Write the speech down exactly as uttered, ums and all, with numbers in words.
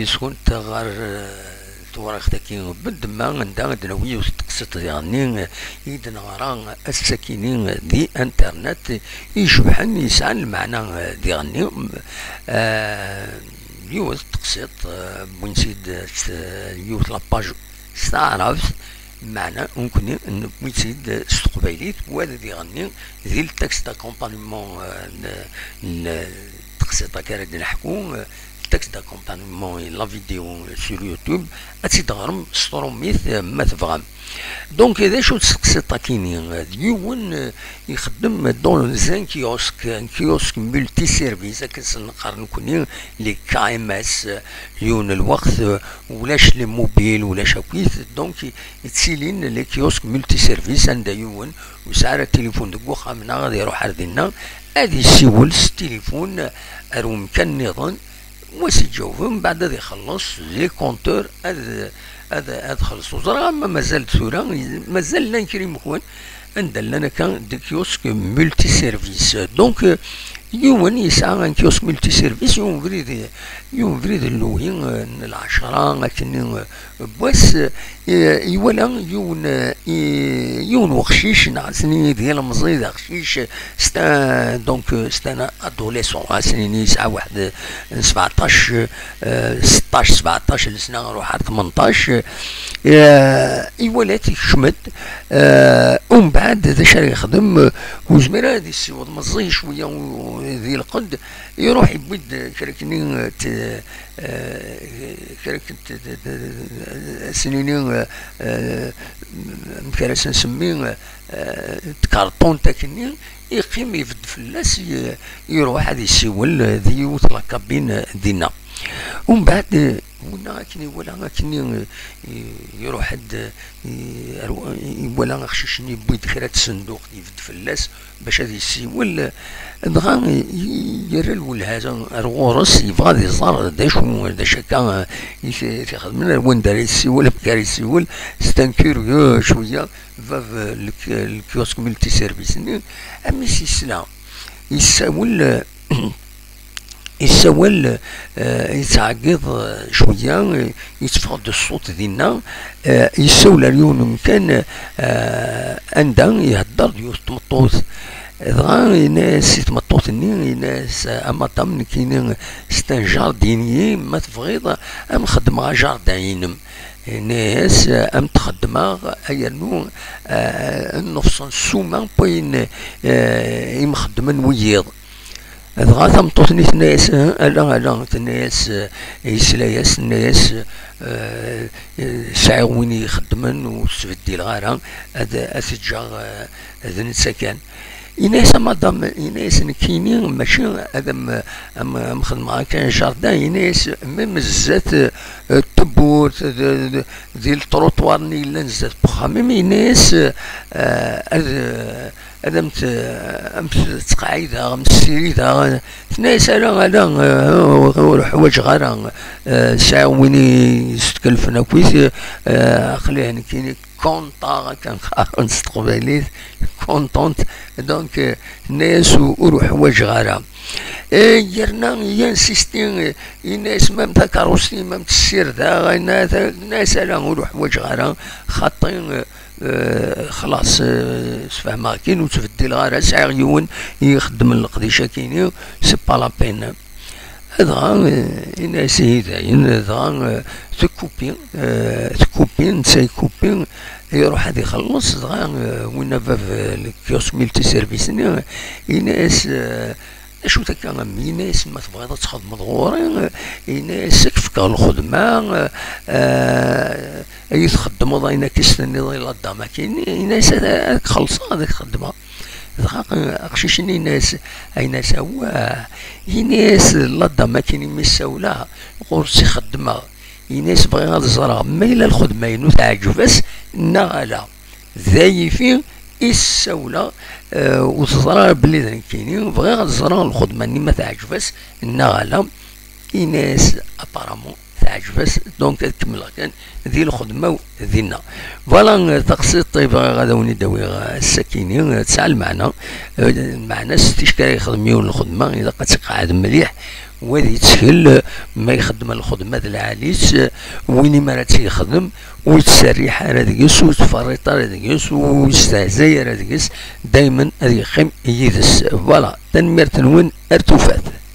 Skud ɣer, eh, tewriqt-agi n ddemma, anda ad d-nawi yiwet n teqsiṭ diɣenni, eh, i d-neɣra ass-akini di internet, icebḥen, yesɛan lmeɛna, eh, diɣenni. Eh, yiwet n teqsiṭ, eh, wwin-tt-id s, eh, yiwet la page s taɛrabt, meɛna nekkni newwi-tt-id s teqbaylit, wa d diɣenni di le texte d'accompagnement, eh, n, n teqsiṭ-agi ara d-neḥku, eh, le texte d'accompagnement et la vidéo sur YouTube, ad tt-id-teɣrem s trumit, eh, ma tebɣam. Donc, d acu-tt teqsiṭ-akini? D yiwen, eh, ixeddem dans un kiosque, un kiosque multiservice, akken s-neqqar nekkni, les K M S, eh, yiwen lweqt, eh, ulac les mobiles, ulac akkit, donc, i, yettilin les kiosques multiservice, anda yiwen ur yesɛi ara tilifun deg uxxam neɣ ad iruḥ ar dinna, ad yessiwel s tilifun ar umkan nniḍen, wa s-iǧaweb, mbeɛd ad ixelleṣ, les compteurs ad, ad, ad xellṣen. Ur ẓriɣ ma mazal tura, mazal llan kra imekwan anda llan akka des kiosques multiservice. Donc, euh, yiwen yesɛa un kiosque multiservice, yiwen ubrid, yiwen ubrid n lwi, euh, n lɛecṛa, akkenni, euh, n wass, euh, iwala yiwen, euh, i-, yiwen weqcic, neɣ ad s-nini d ilemẓi, d aqcic, c'est un, donc, euh, c'est un adolescent, ad s-nini yesɛa waḥed, euh, n sebɛeṭṭac, euh, seṭṭac, sebɛeṭṭac n lesna, ruḥ ar tmenṭac, euh, iwala-t, ikcem-d, euh, umbeɛd d acu ara yexdem, euh, ur yezmir ara ad yessiweḍ, meẓẓiy cwiya u-, di lqedd, iruḥ yewwi-d kra kni, euh, t-, euh, kra kni t-, t-, t-, s-nini, euh, euh, amek ara s-nsemmi, euh, tkarṭunt akkenni, iqqim ibedd fell-as, i-, iruḥ ad yessiwel, eh, di yiwet la cabine, eh, dinna. Umbeɛd, eh, winna akken iwala, akken i, i, iruḥ-d, eh, i-, ar-, iwala aqcic-nni yewwi-d kra n tsenduqt, ibedd fell-as bac ad yessiwel, eh, dɣa, eh, i-, yerra lwelha ar ɣur-s, yebɣa ad iẓer d acu, d acu akka, eh, i t-, i t-ixedmen, ar wanda ara yessiwel, amek ara yessiwel, c'est un curieux cwiya, bab, eh, le, le kiosque multiservice-nni, ami s-yesla, yessawel, eh, yessawel, eh, yettɛeggiḍ, eh, cwiya, eh, yetteffeɣ-d ṣṣut dinna, eh, yessawel ar yiwen umkan, eh, anda ihedder d yiwet tmeṭṭut. Dɣa yenna-yas i tmeṭṭut-nni, yenna-yas, "A madame, nekkini c'est un jardinier, ma tebɣiḍ, am xeddmeɣ ajardin-inem." Yenna-yas, "Am t-xeddmeɣ, yernu, eh, nnefṣen ssuma n wayen, eh, i m-xeddmen wiyiḍ." Dɣa tameṭṭut-nni tenna-yas, "Eh, ala, ala," tenna-yas, eh, yesla-yas, tenna-yas, eh, eh, "Sɛiɣ win i ixeddmen, ur sbeddileɣ ara, ad, ad t-ǧǧeɣ, eh, d netta kan." Yenna-yas, "A madame," yenna-yas, "nekkini mačči ad am, am, am xedmeɣ akka jardin," yenna-yas, "même zdat, eh, tewwurt, d, d, di lṭruṭwar-nni yellan zdat n uxxam-im," yenna-yas, eh, "ad, ad am t-, am t-ttqeɛɛideɣ, am ssirideɣ." Tenna-yas, "Ala, ala, eh, ur ḥwaǧeɣ ara, eh, sɛiɣ win i s-tkelfen akkit, eh, aql-i nekkini content, akken qqaren s teqbaylit, contente." Donc, eh, tenna-yas, "Ur, ur ḥwaǧeɣ ara." Eh, yerna yinsisti, eh, yenna-yas, "Même takeṛṛust-im, même tessirdeɣ," yenna-, tenna-yas, "Ala, ur ḥwaǧeɣ ara, xaṭi, eh, eh, xlaṣ, eh, sfehmeɣ-k-in, ur ttbeddileɣ ara, sɛiɣ yiwen i ixeddmen leqdic-akini, c'est pas la peine." Dɣa, eh, yenna-yas, "Ihi dayen," dɣa, eh, tekkupi, eh, tekkupi, netta yekkupi, iruḥ ad ixelleṣ, dɣa, eh, winna bab, eh, le kiosque multiservice-nni, yenna-yas, eh, "Acu-t akka, a mmi?" Yenna-yas, "Ma tebɣiḍ ad txedmeḍ ɣur-i," yenna-yas, "ad k-fkeɣ lxedma, eh, ad yi-txeddmeḍ ayen akka i s-tenniḍ i la dame-agi-nni," yenna-yas, "Ad, ad k-xellṣeɣ, ad k-xeddmeɣ." Dɣa, eh, aqcic-nni yenna-yas, yenna-yas, "Awah," yenna-yas, "La dame-agi-nni mi ssawleɣ ɣur-s i xeddmeɣ," yenna-yas, "Bɣiɣ ad ẓreɣ ma yella lxedma-inu teɛǧeb-as neɣ ala." D ayifi i s-ssawleɣ, eh, ur teẓra ara belli d nekkini, bɣiɣ ad ẓreɣ lxedma-nni ma teɛǧeb-as neɣ ala. Ini-as, apparemment, teɛǧeb-as, donc ad kemmleɣ kan di lxedma-w dinna. Voilà, taqsiṭ i bɣiɣ ad awen-id-awiɣ ass-akini, tesɛa lmeɛna. Lmeɛna-s, ticki ara yexdem yiwen lxedma, ilaq ad tt-iqeɛɛed mliḥ, u ad yettkel ma ixeddem lxedma d lɛali-tt, win imi ara tt-yexdem, ur yettserriḥ ara deg-s, ur yettferriṭ ara deg-s, ur yestehzay ara deg-s, daymen ad yeqqim yid-s. Voilà, tanemmirt-nwen, ar tufat.